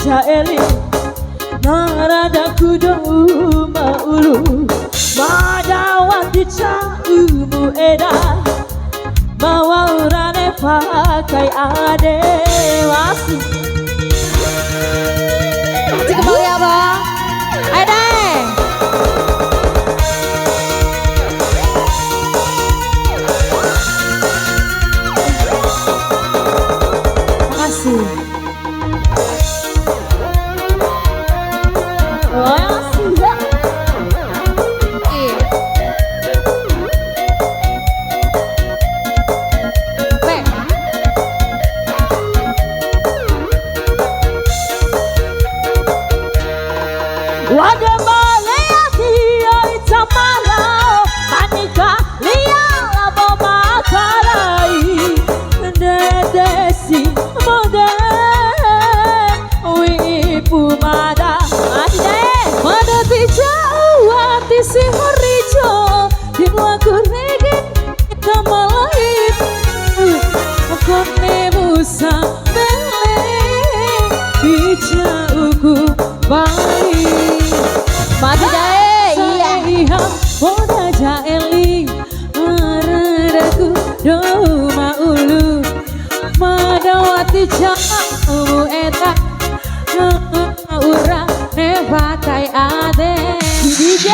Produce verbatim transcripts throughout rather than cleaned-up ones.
ja eli, na radaku dou ma ulu, ma dawa ti ca'umu eda, ma wa'ura nefa kai ade. Wasi. Masih kembali, Abang. Ayo, Dae. Makasih. Wada ma lea sia ita ma lao, ma nika lia labo ma karai. Ndede si mode wi'i pu mada. Mati de. Mada ti jauh ati si horijo, di luaku rege kamalai. Kone musa bele, bija uku bai. Mati de, iya. Sai ham poda ja eli, aradaku dou ma ulu. Ma dawa ti ca'umu eda, wa'ura nefa kai ade. D J. I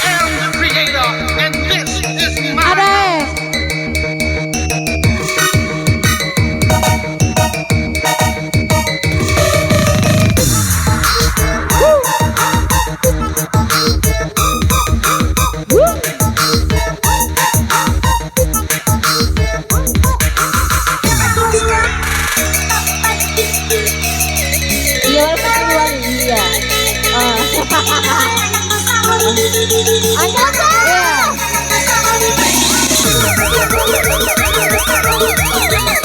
am the creator, and this is my Ade. Iya, walaupun keluar, iya. Ah. Ada apa? Iya.